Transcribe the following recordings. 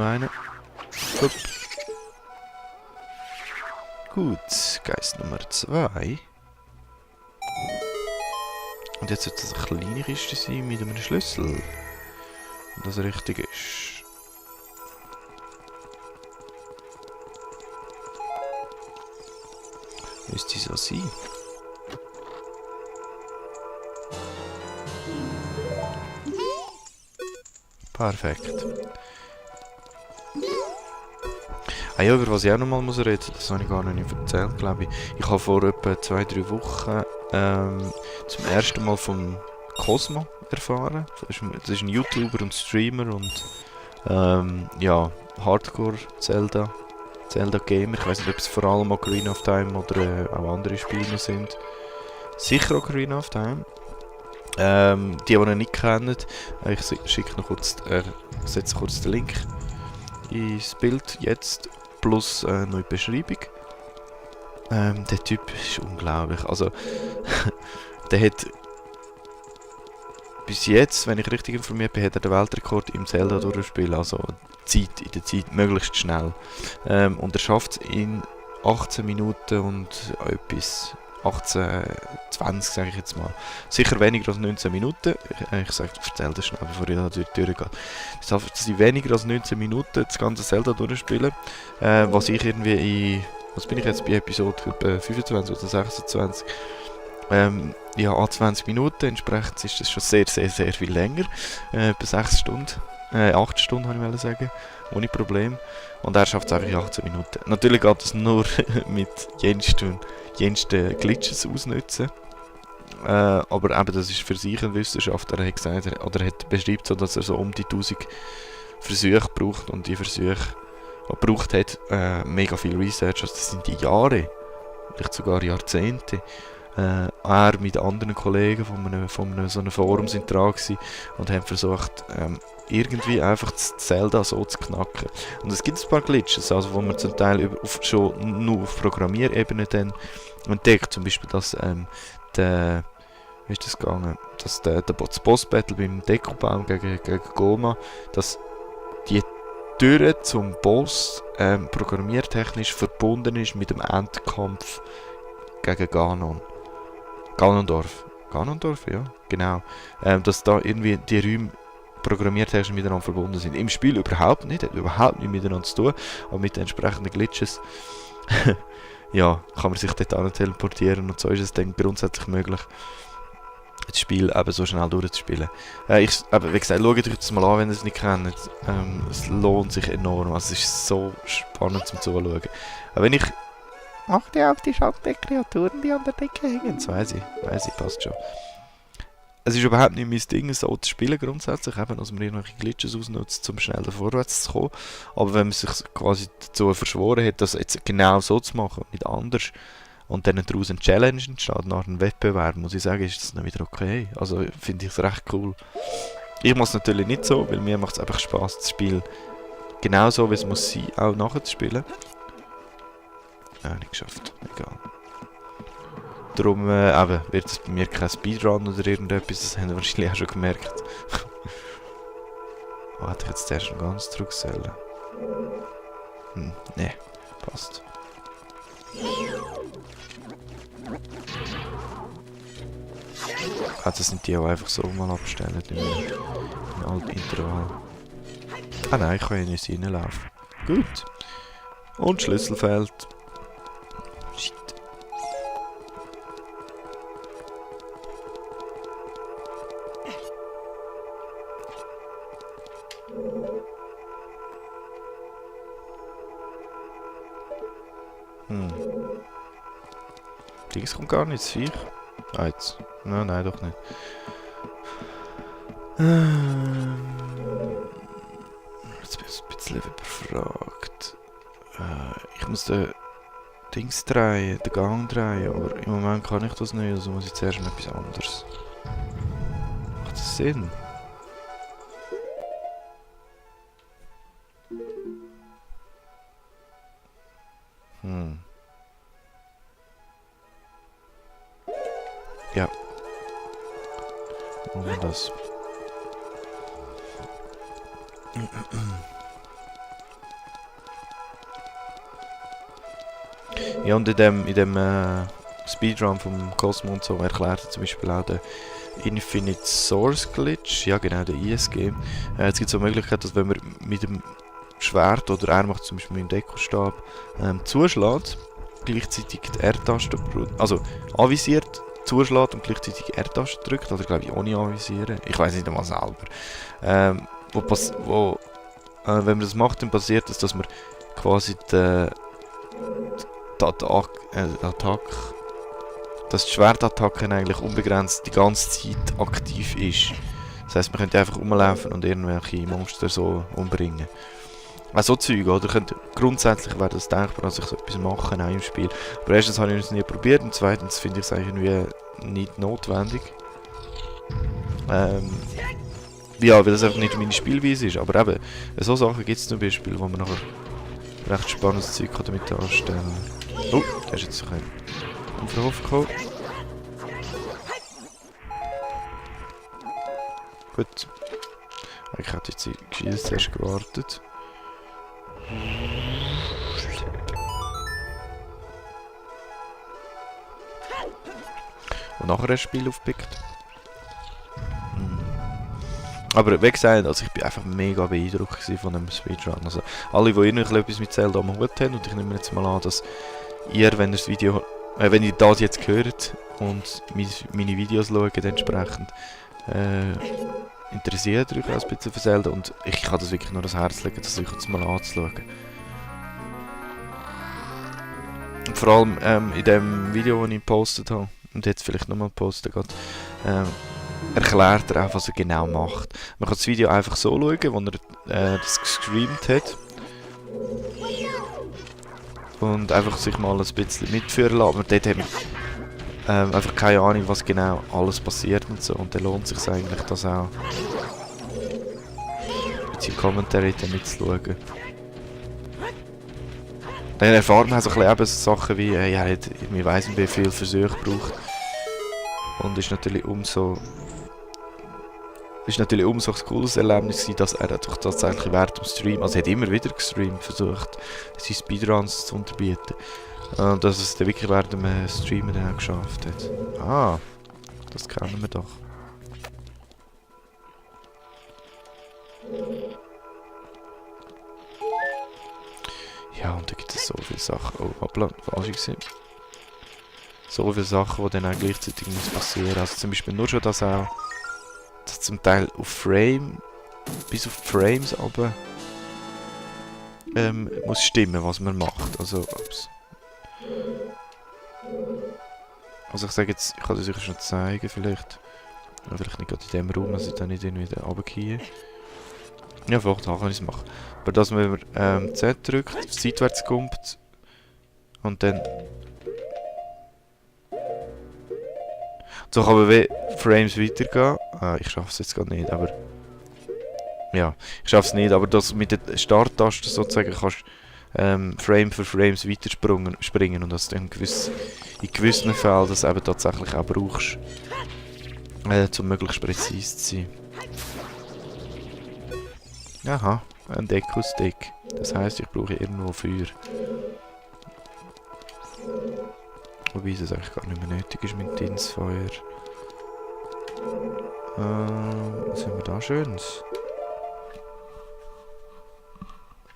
einen. Hup. Gut, Geist Nummer 2. Und jetzt sollte es eine kleine Kiste sein mit einem Schlüssel. Wenn das richtig ist. Müsste so sein. Perfekt. Ah ja, über was ich auch noch mal reden muss, das habe ich gar noch nicht erzählt, glaube ich. Ich habe vor etwa 2-3 Wochen zum ersten Mal vom Cosmo erfahren. Das ist ein YouTuber und Streamer und ja, Hardcore Zelda-Gamer. Ich weiß nicht, ob es vor allem Ocarina of Time oder auch andere Spiele sind. Sicher Ocarina of Time. Die ihn nicht kennen, ich schicke noch kurz, setze kurz den Link ins Bild jetzt, plus eine neue Beschreibung. Der Typ ist unglaublich, also der hat bis jetzt, wenn ich richtig informiert bin, hat er den Weltrekord im Zelda durchspielen, also in der Zeit möglichst schnell. Und er schafft es in 18 Minuten und etwas, 18, 20 sage ich jetzt mal. Sicher weniger als 19 Minuten. Ich erzähle das schnell, bevor ich da durchgehe. Es schafft es in weniger als 19 Minuten das ganze Zelda durchspielen. Was ich irgendwie in, was bin ich jetzt bei Episode 25 oder 26? Ja, 20 Minuten, entsprechend ist das schon sehr, sehr, sehr viel länger. Etwa 6 Stunden, 8 Stunden habe ich sagen, ohne Problem. Und er schafft es einfach in 18 Minuten. Natürlich geht es nur mit jensten Glitches ausnutzen. Aber eben, das ist für sich eine Wissenschaft. Er hat gesagt, oder hat beschreibt so, dass er so um die 1000 Versuche braucht und die Versuche, die er gebraucht hat, mega viel Research. Also das sind die Jahre, vielleicht sogar Jahrzehnte. Er mit anderen Kollegen von einem so einem Forum sind dran gewesen und haben versucht, irgendwie einfach das Zelda so zu knacken. Und es gibt ein paar Glitches, also wo man zum Teil schon nur auf Programmierebene dann entdeckt. Zum Beispiel, dass wie ist das gegangen? Dass das Boss-Battle beim Dekobaum gegen Goma, dass die Tür zum Boss programmiertechnisch verbunden ist mit dem Endkampf gegen Ganon. Ganondorf, ja, genau. Dass da irgendwie die Räume programmiertechnisch miteinander verbunden sind. Im Spiel überhaupt nicht, hat überhaupt nichts miteinander zu tun, aber mit den entsprechenden Glitches ja, kann man sich dort an teleportieren und so ist es dann grundsätzlich möglich, das Spiel eben so schnell durchzuspielen. Wie gesagt, schaut euch das mal an, wenn ihr es nicht kennt. Es lohnt sich enorm, also es ist so spannend zum Zuschauen. Wenn ich achte auf die Schattenkreaturen, die an der Decke hängen. Das weiss ich, passt schon. Es ist überhaupt nicht mein Ding, so zu spielen grundsätzlich, eben, dass man irgendwelche Glitches ausnutzt, um schnell vorwärts zu kommen. Aber wenn man sich quasi dazu verschworen hat, das jetzt genau so zu machen, nicht anders, und dann daraus eine Challenge entsteht, nach einem Wettbewerb, muss ich sagen, ist das dann wieder okay. Also finde ich es recht cool. Ich mache es natürlich nicht so, weil mir macht es einfach Spass, das Spiel genau so, wie es muss sein, auch nachher zu spielen. Nicht geschafft. Egal. Darum wird es bei mir kein Speedrun oder irgendetwas, das haben wir wahrscheinlich auch schon gemerkt. Oh, hätte ich jetzt zuerst noch ganz zurück sollen? Ne, passt. Das sind die auch einfach so mal abstellen in alten Intervall. Ah nein, ich kann ja nicht reinlaufen. Gut. Und Schlüsselfeld. Shit. Dings kommt gar nicht, das Viech. Ah, jetzt. Nein, doch nicht. Jetzt bin ich ein bisschen überfragt. Ich muss den Dings drehen, den Gang drehen, aber im Moment kann ich das nicht, also muss ich zuerst noch etwas anderes. Macht das Sinn? Ja. Machen wir das. Ja, und in dem Speedrun vom Cosmo und so erklärt er zum Beispiel auch den Infinite Source Glitch, ja genau, der ISG. Es gibt so eine Möglichkeit, dass wenn man mit dem Schwert oder er macht zum Beispiel mit dem Dekostab zuschlägt, gleichzeitig die R-Taste, also anvisiert, zuschlägt und gleichzeitig die R-Taste drückt, oder glaube ich ohne anvisieren, ich weiß nicht einmal selber. Wenn man das macht, dann passiert das, dass man quasi dass die Schwertattacke eigentlich unbegrenzt die ganze Zeit aktiv ist. Das heisst, man könnte einfach rumlaufen und irgendwelche Monster so umbringen. Auch so Zeug, oder? Grundsätzlich wäre das denkbar, dass ich so etwas mache, auch im Spiel. Aber erstens habe ich es nie probiert und zweitens finde ich es eigentlich irgendwie nicht notwendig. Ja, weil das einfach nicht meine Spielweise ist. Aber eben, so Sachen gibt es zum Beispiel, wo man nachher recht spannendes Zeug damit anstellen kann. Oh, der ist jetzt so ein Verhoff gekommen. Gut. Ich hätte jetzt geschießt erst gewartet. Und nachher ein Spiel aufgepickt. Aber wie gesagt, also ich bin einfach mega beeindruckt von dem Speedrun. Also alle, die irgendwie etwas mit Zelda am Hut haben, und ich nehme jetzt mal an, dass ihr, wenn ihr das Video, wenn ihr das jetzt hört und meine Videos schaut entsprechend, interessiert euch auch ein bisschen für Zelda, und ich kann das wirklich nur ans Herz legen, das euch jetzt mal anzuschauen. Und vor allem in dem Video, das ich gepostet habe, und jetzt vielleicht nochmal posten geht, erklärt er auch, was er genau macht. Man kann das Video einfach so schauen, wo er das gestreamt hat. Und einfach sich mal ein bisschen mitführen lassen. Aber dort haben wir einfach keine Ahnung, was genau alles passiert und so. Und dann lohnt es sich eigentlich, das auch mit seinem Kommentar mitzuschauen. Dann erfahren wir so ein bisschen Sachen wie, ich weiss nicht, wie viele Versuche braucht. Und ist natürlich umso ein cooles Erlebnis gewesen, dass er doch tatsächlich während dem Stream, also er hat immer wieder gestreamt, versucht, seine Speedruns zu unterbieten. Und dass es dann wirklich während dem Streamen dann auch geschafft hat. Ah, das kennen wir doch. Ja, und da gibt es so viele Sachen. Oh, hoppla, falsch gewesen. So viele Sachen, die dann auch gleichzeitig passieren müssen. Also zum Beispiel nur schon, dass auch zum Teil auf bis auf Frames aber muss stimmen, was man macht. Also, ich sage jetzt, ich kann das euch schon zeigen, vielleicht nicht gerade in dem Raum, dass ich dann nicht irgendwie runtergehe. Ja, vielleicht kann ich es machen. Aber dass man, wenn man Z drückt, seitwärts kommt und dann so kann man wie Frames weitergehen. Ich schaffe es jetzt gerade nicht, aber ja, ich schaffe es nicht, aber dass mit der Starttaste sozusagen kannst Frame für Frames weiterspringen und dass du in gewissen Fällen das eben tatsächlich auch brauchst, um möglichst präzise zu sein. Aha, ein Deko-Stick. Das heisst, ich brauche irgendwo Feuer. Wobei es eigentlich gar nicht mehr nötig ist mit Dingsfeuer. Was haben wir da Schönes?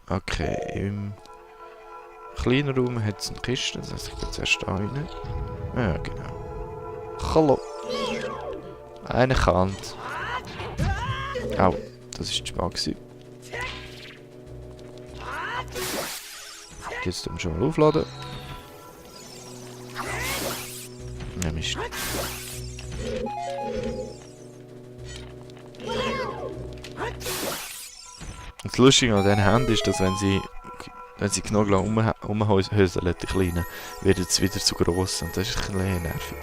Okay, im kleinen Raum hat es eine Kiste, das heisst, ich gehe zuerst da rein. Ja, genau. Hallo! Eine Kante. Au, das war zu spät. Jetzt tun wir schon mal aufladen. Ja, Mist. Das Lustige an diesen Händen ist, dass wenn sie genug lang umhäuseln, die Kleinen, wird es wieder zu gross und das ist ein bisschen nervig.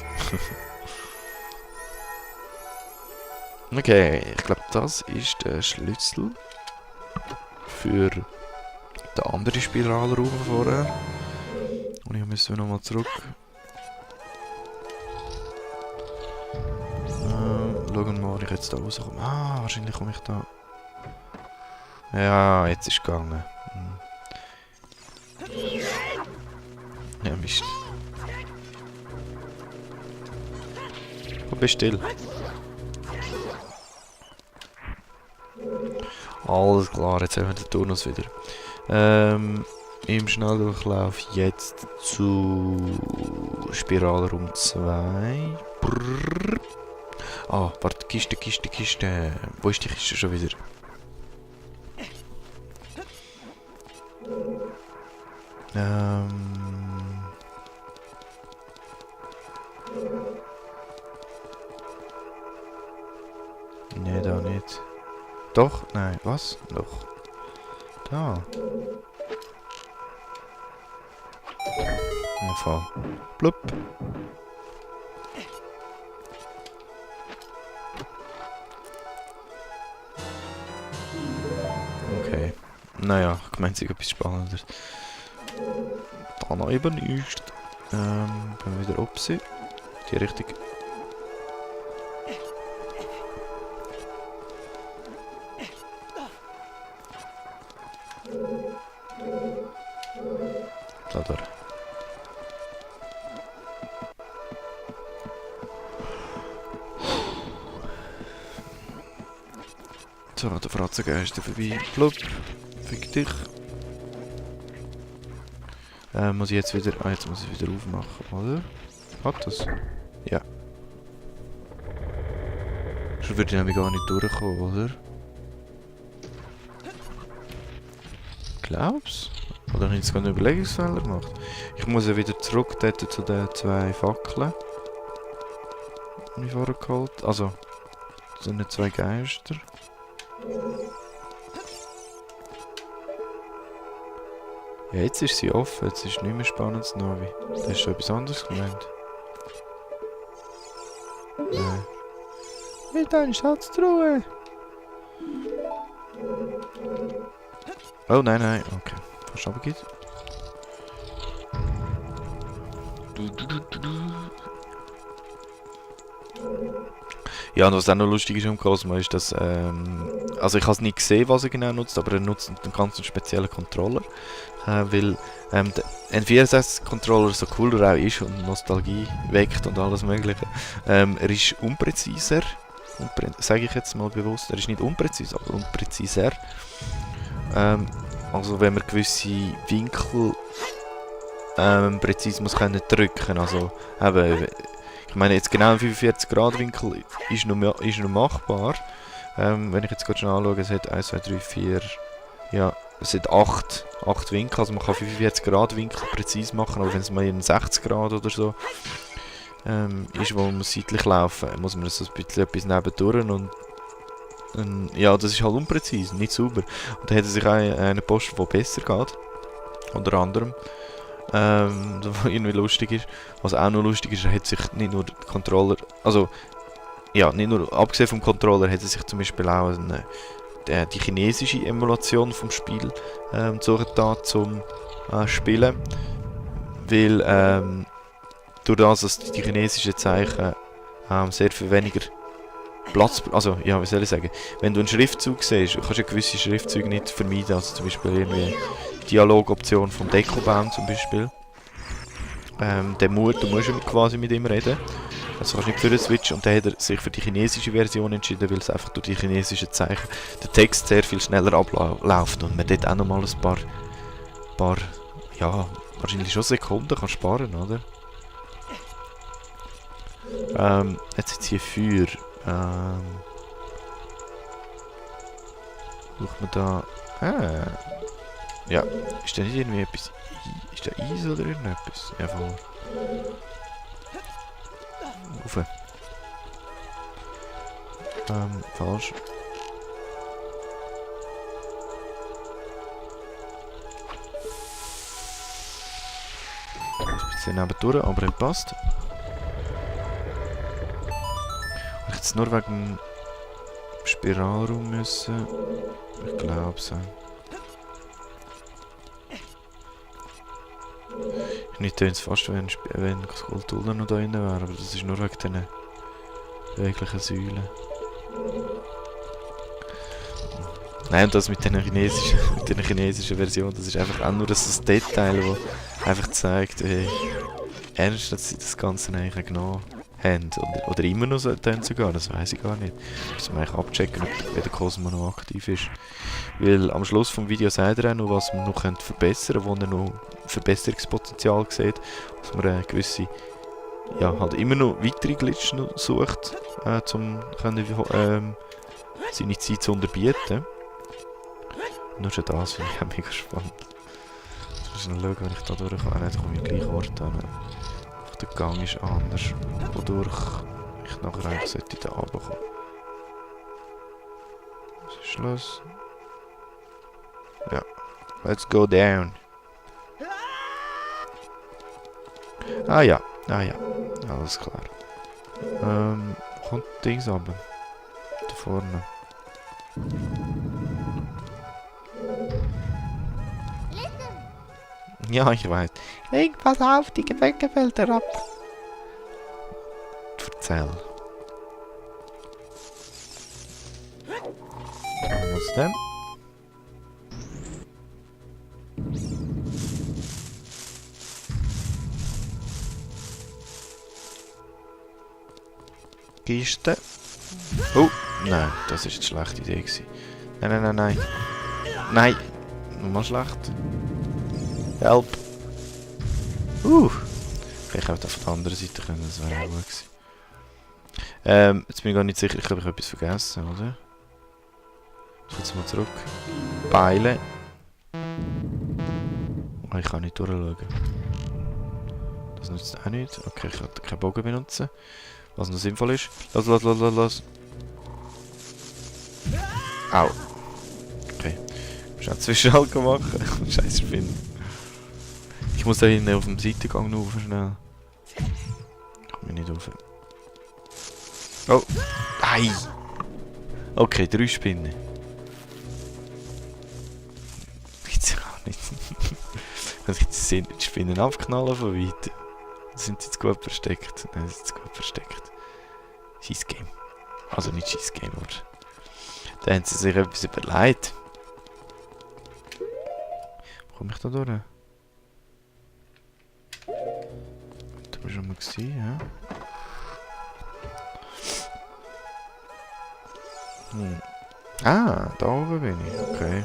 Okay, ich glaube, das ist der Schlüssel für den anderen Spiralraum vorher. Und ich müssen wir nochmal zurück. Schauen wir mal, ob ich jetzt da rauskomme. Ah, wahrscheinlich komme ich da. Ja, jetzt ist es gegangen. Ja, Mist. Du bist still. Alles klar, jetzt haben wir den Turnus wieder. Im Schnelldurchlauf jetzt zu Spiralraum 2. Brrr. Ah, warte, Kiste. Wo ist die Kiste schon wieder? Nee, da nicht. Doch? Nein, was? Doch. Da. Fall. Blub. Okay. Naja, ich meine, es ist etwas Spannendes. Da noch eben nicht. Gehen wir wieder opsi. Die Richtung. Da durch. So, der Fratzengeist vorbei. Blub. Fick dich. Muss ich jetzt wieder... Ah, jetzt muss ich wieder aufmachen, oder? Hat das? Ja. Schon würde ich nämlich gar nicht durchkommen, oder? Glaub's? Oder habe ich jetzt gerade einen Überlegungsfehler gemacht? Ich muss ja wieder zurück dort zu den 2 Fackeln. Die ich vorher geholt. Also, das sind nicht 2 Geister. Ja, jetzt ist sie offen, jetzt ist nicht mehr spannend, Navi. Das ist schon etwas anderes gemeint. Nein. Mit deiner Schatztruhe! Oh nein, okay. Fast runtergeht. Ja, und was auch noch lustig ist am Cosmo ist, dass, also ich habe es nicht gesehen, was er genau nutzt, aber er nutzt einen ganz speziellen Controller, weil der N64-Controller so cool er auch ist und Nostalgie weckt und alles mögliche. Er ist unpräziser, sage ich jetzt mal bewusst, er ist nicht unpräzis, aber unpräziser. Also wenn man gewisse Winkel präzise muss können drücken, also eben, ich meine jetzt genau ein 45 Grad Winkel ist noch machbar. Wenn ich jetzt gerade schon anschaue, es hat 1, 2, 3, 4, ja, es hat 8 Winkel, also man kann 45 Grad Winkel präzise machen, aber wenn es mal in 60 Grad oder so ist, wo man seitlich laufen muss man so ein bisschen etwas nebendurch und ja, das ist halt unpräzise, nicht sauber. Und da hat er sich auch einen Posten, der besser geht, unter anderem. Was irgendwie lustig ist. Was auch noch lustig ist, er hat sich nicht nur der Controller, also ja, nicht nur abgesehen vom Controller, hat er sich zum Beispiel auch die chinesische Emulation vom Spiel zugetan zum Spielen, weil durch das, dass die chinesischen Zeichen sehr viel weniger Platz, also ja, wie soll ich sagen, wenn du einen Schriftzug siehst, kannst du ja gewisse Schriftzüge nicht vermeiden, also zum Beispiel irgendwie Dialogoption vom Dekobaum zum Beispiel. Du musst quasi mit ihm reden. Also kannst du nicht für den Switch und dann hat er sich für die chinesische Version entschieden, weil es einfach durch die chinesischen Zeichen der Text sehr viel schneller abläuft und man dort auch nochmal ein paar, ja, wahrscheinlich schon Sekunden kann sparen, oder? Jetzt hier Feuer. Sucht man da... ja, ist da nicht irgendwie etwas... Ist da Eis oder irgendetwas? Ja, voll. Rauf. Falsch. Ein bisschen nebendurch, aber er passt. Ich jetzt nur wegen dem Spiralraum müssen. Ich glaube es. Ich tönt es fast, wenn Skulpturen noch da drin wären, aber das ist nur wegen diesen beweglichen Säulen. Nein, und das mit den chinesischen Versionen, das ist einfach auch nur so ein Detail, einfach zeigt, wie ernst dass sie das Ganze eigentlich genommen haben. Oder immer noch so tun sogar, das weiß ich gar nicht. Müssen wir eigentlich abchecken, ob der Cosmo noch aktiv ist. Weil am Schluss des Videos sagt er auch noch, was man noch verbessern könnte, wo er noch Verbesserungspotenzial sieht, dass man gewisse, ja, halt immer noch weitere Glitches noch sucht, um seine Zeit zu unterbieten. Nur schon das finde ich auch mega spannend. Jetzt muss ich noch schauen, wenn ich da durchkomme. Nein, da komme ich gleich Ort hin. Der Gang ist anders, wodurch ich nachher eigentlich sollte da runterkommen. Was ist Schluss? Ja. Let's go down. Ah ja, alles klar. Kommt Dings runter. Da vorne. Ja, ich weiß. Hey, pass auf, die Getränke fällt herab. Erzähl. Was denn? Kiste. Oh, nein, das war eine schlechte Idee gewesen. Nein. Nein, nochmal schlecht. Help. Ich hätte auf der anderen Seite können, das wäre auch gut gewesen. Jetzt bin ich gar nicht sicher, ich glaube, ich habe etwas vergessen, oder? Jetzt mal zurück. Beile. Oh, ich kann nicht durchschauen. Das nützt auch nicht. Okay, ich kann keinen Bogen benutzen. Was noch sinnvoll ist. Los. Au. Okay. Ich muss auch Zwischenhalt machen. Scheiße Spinne. Ich muss da hinten auf dem Seitengang noch rauf, schnell. Ich komme nicht rauf. Oh! Ei! Okay, 3 Spinnen. Gibt's ja auch nicht. Also sind die Spinnen abknallen von weit. Sind sie jetzt gut versteckt? Nein, sie sind jetzt gut versteckt. Scheiß Game. Also nicht Scheiß Game, aber... Da haben sie sich etwas überlegt. Wo komme ich da durch? Da war schon mal gesehen, ja? Ah, da oben bin ich, okay.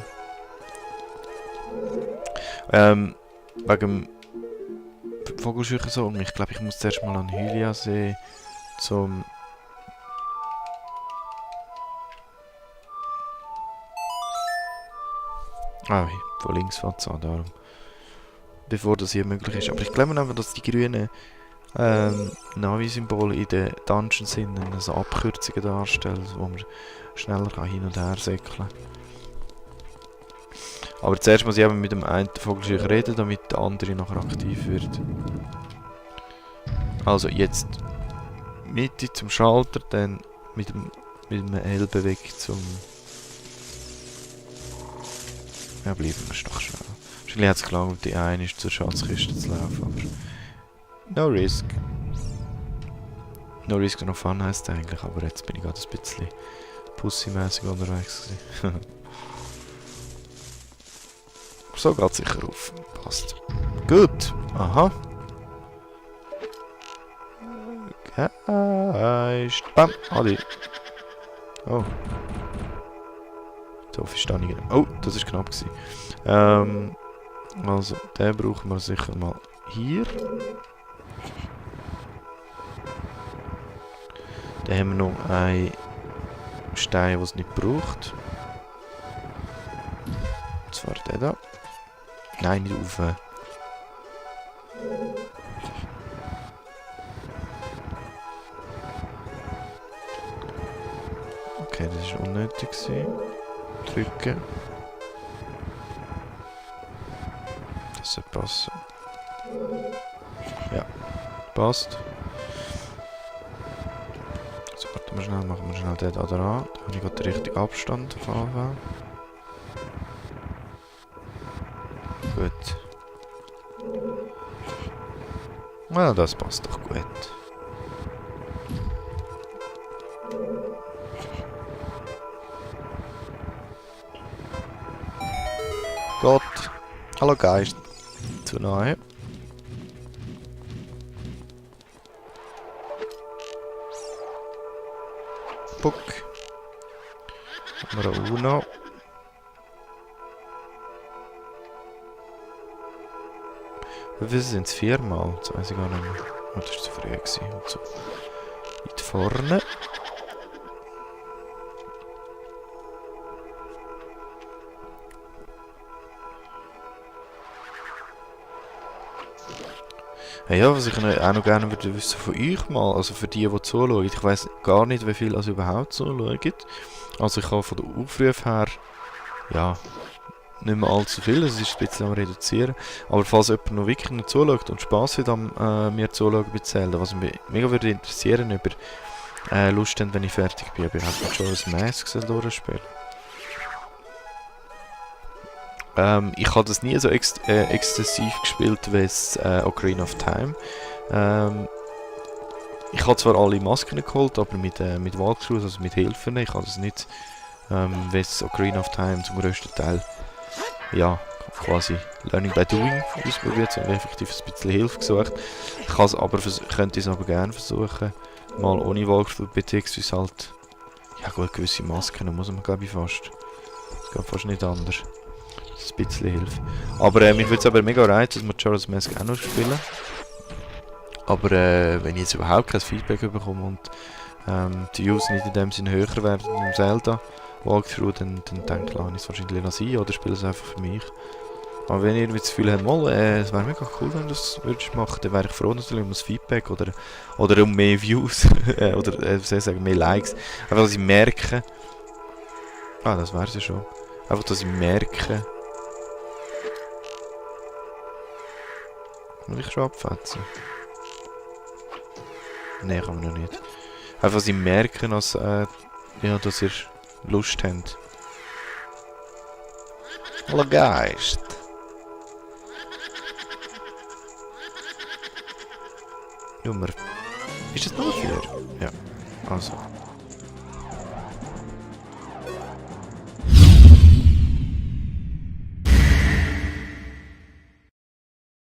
Wegen dem Vogelscheuchensohn, ich glaube, ich muss zuerst mal an Hylia-See zum... Ah, von links fängt es an, darum. Bevor das hier möglich ist. Aber ich glaube einfach, dass die grünen Navi-Symbole in den Dungeons sind, also Abkürzungen darstellen, wo man schneller hin und her säckeln kann. Aber zuerst muss ich eben mit dem einen Vogelscheucher reden, damit der andere nachher aktiv wird. Also jetzt Mitte zum Schalter, dann mit dem L-Beweg zum... Ja, bleiben wir doch schnell. Wahrscheinlich hat es gelangt, die eine ist zur Schatzkiste zu laufen, aber... No risk. No risk no fun heisst eigentlich, aber jetzt bin ich gerade ein bisschen pussymäßig unterwegs gewesen. So geht sicher auf. Passt. Gut. Aha. Geist. Bam. Adi. Oh. So viel stand ich. Oh, das ist knapp gewesen. Also, den brauchen wir sicher mal hier. Dann haben wir noch einen Stein, den es nicht braucht. Und zwar der da. Nein, nicht rauf. Okay, das war unnötig. Drücken. Das sollte passen. Ja, passt. So, warten wir schnell, machen wir schnell den da dran. Da habe ich gerade den richtigen Abstand auf Anfang. Gut. Na, das passt doch gut. Gott. Hallo Geist. Zu nahe. Logbook. Nummer 1. Wie viele sind es? 4 Mal? Das weiß ich gar nicht mehr. Oh, das war zu früh gewesen. Und so weit vorne. Ja, was ich auch noch gerne würde wissen von euch mal, also für die zuschauen. Ich weiss gar nicht, wie viel also überhaupt zuschauen. Also ich habe von der Aufrufe her, ja, nicht mehr allzu viel, es ist ein bisschen am reduzieren. Aber falls jemand noch wirklich nicht zuschaut und Spass hat an mir zuschauen bei Zelda, was mich mega würde interessieren, ob ihr Lust habt, wenn ich fertig bin, ob ihr halt schon ein Mask durchspielen. Ich habe das nie so exzessiv gespielt wie es Ocarina of Time. Ich habe zwar alle Masken geholt, aber mit Walkthroughs, also mit Hilfen. Ich habe das nicht wie es Ocarina of Time zum grössten Teil, ja, quasi Learning by Doing ausprobiert, sondern effektiv ein bisschen Hilfe gesucht. Ich könnte es aber gerne versuchen, mal ohne Walkthrough, beziehungsweise halt, ja gut, gewisse Masken muss man glaube ich fast. Das geht fast nicht anders. Das ist ein bisschen Hilfe. Aber mich würde es aber mega reizen, dass wir Majora's Mask auch noch spielen. Aber wenn ich jetzt überhaupt kein Feedback bekomme und die Views nicht in dem Sinne höher werden im Zelda Walkthrough, dann denke ich, lasse ich es wahrscheinlich noch sein oder spiele es einfach für mich. Aber wenn ihr das Gefühl habt, es wäre mega cool, wenn du das würdest machen, dann wäre ich froh natürlich um das Feedback oder um mehr Views oder wie soll ich sagen, mehr Likes. Einfach, dass ich merke, das wäre es ja schon. Einfach, dass ich merke, will ich schon abfetzen? Nein, kann man noch nicht. Einfach, dass ich merke, dass ihr Lust habt. Hallo Geist! Nummer... Ist das Nummer 4? Ja. Also.